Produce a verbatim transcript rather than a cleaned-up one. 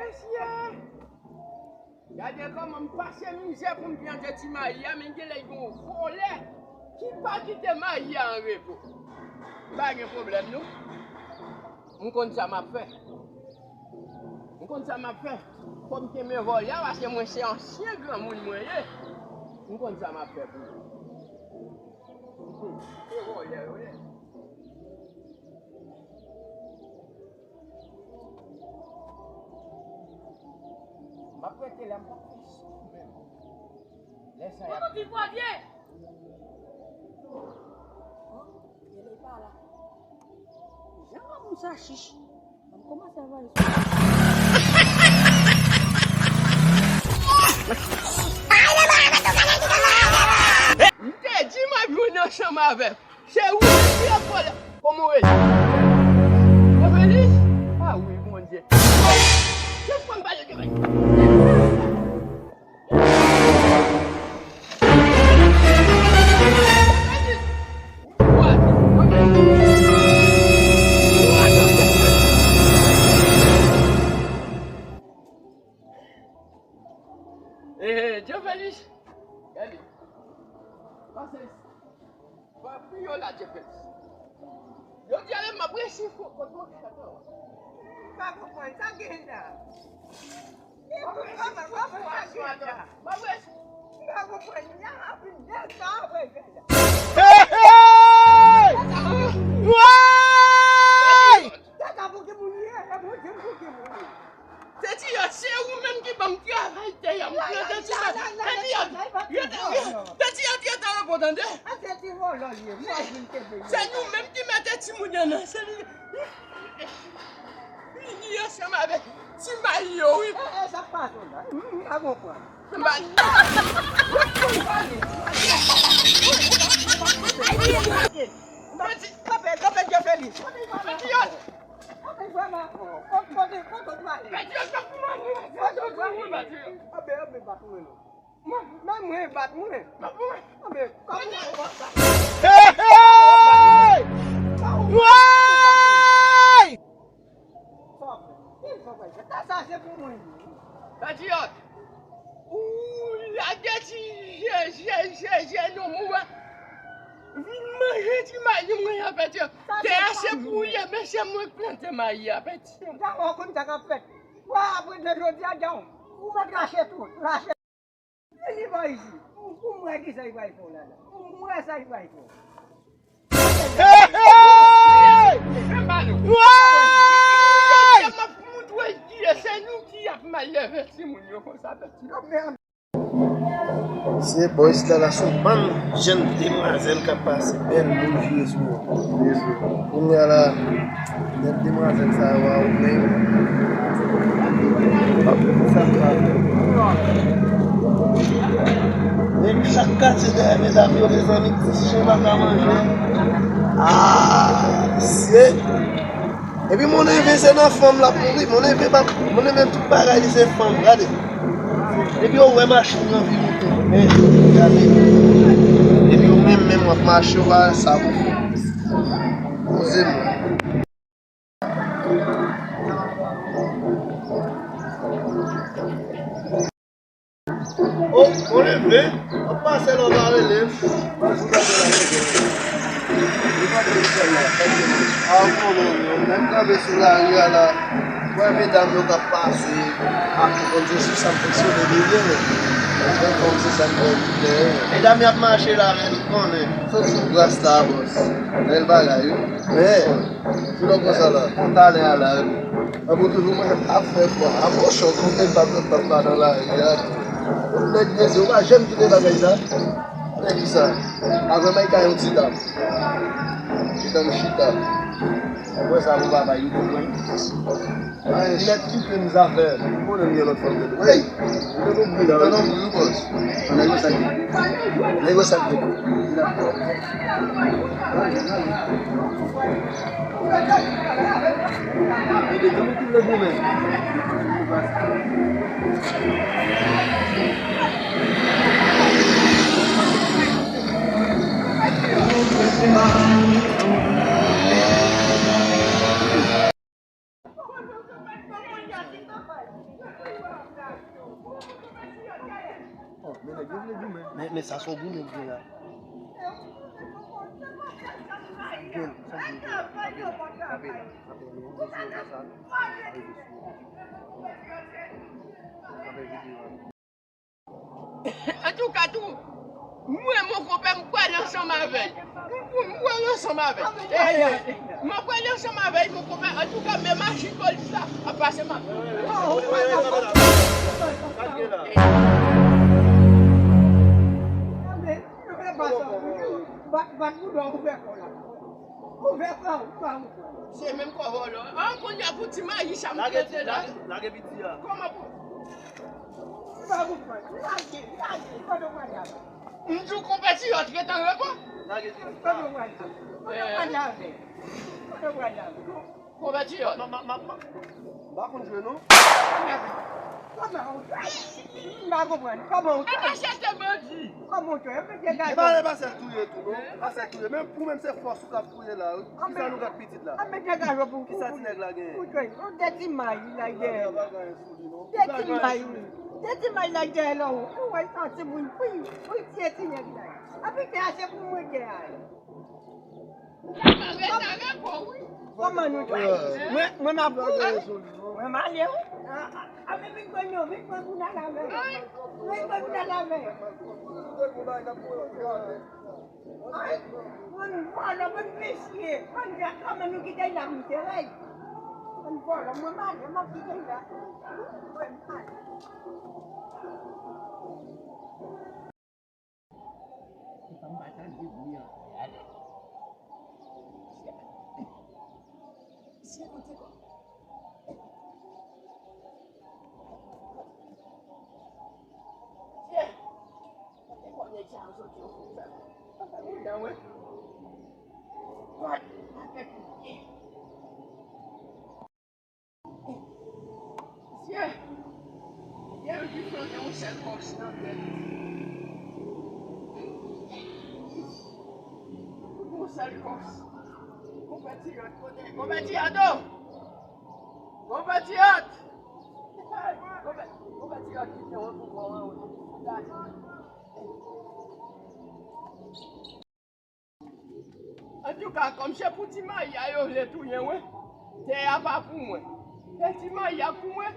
Mesye, gade kòman m pase mizè pou m plante ti mayi a, men gen lè gen yon vòlè ki pa kite mayi a an repo. M pa gen pwoblèm, non. M konn sa m ap fè. M konn sa m ap fè. Fò m kenbe vòlè a, paske mwen se ansyen granmoun mwen ye. M konn sa m ap fè pou yo. Se vòlè yo ye. M ap rete la, m p ap fè sou menm. Lè sa y ap. Kòman ki fò vye? Hàn? Genlè pa la. Jan moun sa chich. Ban m kòmanse anvayi sou. M te di m ap jwenn ansanm avè w. Se ou menm ki ap vòlè. Kòman w rele? Jovelis? A wi, Bondye. Se fò m pale de bagay. Eh, Jovelis. Gade. Pase isit. Yo la, Jovelis. Yo di ale m ap resi fò kòt mwen ki chata. M pa konprann sa gen la. M pa konprann sa gen la. M pa konprann sa gen la. Hey, hey! Woy! Tata pou ki moun ye, e Bondye pou ki moun ye. Tètiyòt, se ou menm ki ban m travay tè a, m plante ti bagay. Tètiyòt, Tètiyòt, Tètiyòt, Tètiyòt, an repo, tande. Se nou menm ki mete timoun yo nan seri. Vini ansanm avèk ti mayi yo, wi. E, e, sa k pase la? M, m pa konprann. M pa. Kanpe, kanpe, Jovelis. Tètiyòt. Anben, vrèman, kote, kote, kote w prale? Pèdi yon chòk pou mwen, mwen, mwen, mwen, mwen, mwen, mwen. Anben, anben, bat mwen non. Men mwen, bat mwen. Bat mwen. Anben, kòman w bat? Hey, hey! Woy! Sa w ap fè? Ki sa w pral fè? Sa, sa se pou mwen li ye. Pèdi yon. Ou lage ti je, je, je, je, non, mwen. Vin manje ti mayi mwen an, pèdi. Tè a se pou ou ye, men se mwen k plante mayi a, pèdi. Daw, ou konn sa k ap fèt. Wa, apre de jodi a, daw, ou mèt rache tout, rache. Vini bò isi. Ou, ou m wè ki sa y pral fè w la, la. Ou m wè sa y pral fè w. Hey, hey! Woy! M ap montre w ki e, se nou ki ap mal leve timoun yo konsa, pèdi. Se bò isi la, la sou bann jèn demwazèl k ap pase, bèl moun vire sou yo. Kounye a la, bèl demwazèl sa yo a ou menm. Menm chak katye dèyè medam yo, mezanmi, ti chen pa ka manje. Ah, se Epi mon neve se nan fanm l ap mouri. Mon neve pa, mon neve tout bagay li se fanm, gade. Epi yo wè machin nan vin moute. Men, gade. Epi yo menm, menm w ap mache, w pa wè sa pou fè. Poze m la. Oh, mon neve, w ap pase la, w pa rele m. Ah, w konnen, m kanpe sou lari a la. Wè medam yo k ap pase. Ah, m konn se sou sa m fonksyone deja, men. Mwen konn se sa m fè deja. Medam y ap mache la, men m konnen. Sot sou gras la, bòs. Bèl bagay, wi. Men, Kilè w konsa la? Talè a la, wi. An pou toujou mwen ap fè fwa. Ap fè chòk, ou te bat, bat, bat nan lari a. Yon nèg mesye, ou pa janm kite bagay sa. Nèg ki sa? Avè m ay ka yon ti dam. Ti dam chita. Ou wè sa pou papa, li konprann. Ay, nèg kite m zafè. Ou konnen m gen lòt fanm tèt. Hey! Ou te nou bri la, wi. Tann yon bri, bòs. Nèg yo sa ki? Nèg yo sa ki? Oh, men nèg yo vle goumen. Men, men sa se yon goumen ki gen la. Gel, sa gel la. Kanpe la, kanpe la, kanpe la. Yon gwo sou yo konsa. Kanpe videyo a. Antouka tou, mwen, mon konpè, m pral ansanm avè l. M, m pral ansanm avè l. Eh, m pral ansanm avè l, mon konpè. Antouka, men machin polis la ap pase m ap. Se menm kò vòlò. An, kounye a pou ti mayi sa m rete la. Lage, lage, lage piti a. Kòman pou. M pa konprann. Lage, lage. Kote w prale avè l? M di w konpè Tiyòt ret an repo. Lage piti a. Kote w prale avè l? Kote w prale avè l? Konpè Tiyòt. Ma, ma, ma, ma. M pa konn jwe non. Kòman w jwe? M pa konprann. Kòman w jwe? E pa chèche bandi. Kòman w jwe? E pa, e pa sèl touye tou non. E pa sèl touye. Menm pou menm se fòs ou k ap touye la wi. Kisa nou gad pitit la? Kisa ti nèg la genyen? Ou jwe. Ou de ti mayi la dèyè. De ti may wi. De ti may la dèyè la ou. Ou wè sa ti moun. Wi, wi, tiye ti nèg la. Api te achte pou mwen dèyè a. Kòman nou jwe? Mwen, mwen m ap kouri. Mwen m ale wi. A, a, a, men vin pran nou, vin pran kounye a la men. Vin pran kounye a la men. Ay, bann vòlò, bann visye, bann jan, kòman nou kite l la moute, hey? Bann vòlò, mwen m ale, m ap kite l la. Mwen m ale. Se pa m pa tande bri an. Gade. Mesye, kote kò. Mesye, kote kò nèg sa yo soti yo fè? Sa fè mouda wè. Gad, avèk ou byen. Mesye, gen yon ki plante yon sèl kòs nan tèt. Yon sèl kòs. Konpè Tiyòt, kote? Konpè Tiyòt, o! Konpè Tiyòt! Konpè, konpè Tiyòt kite yon tou kò an, o. Antouka, kòm se pou ti mayi a yo vle touye mwen, tè a pa pou mwen. Se ti mayi a pou mwen,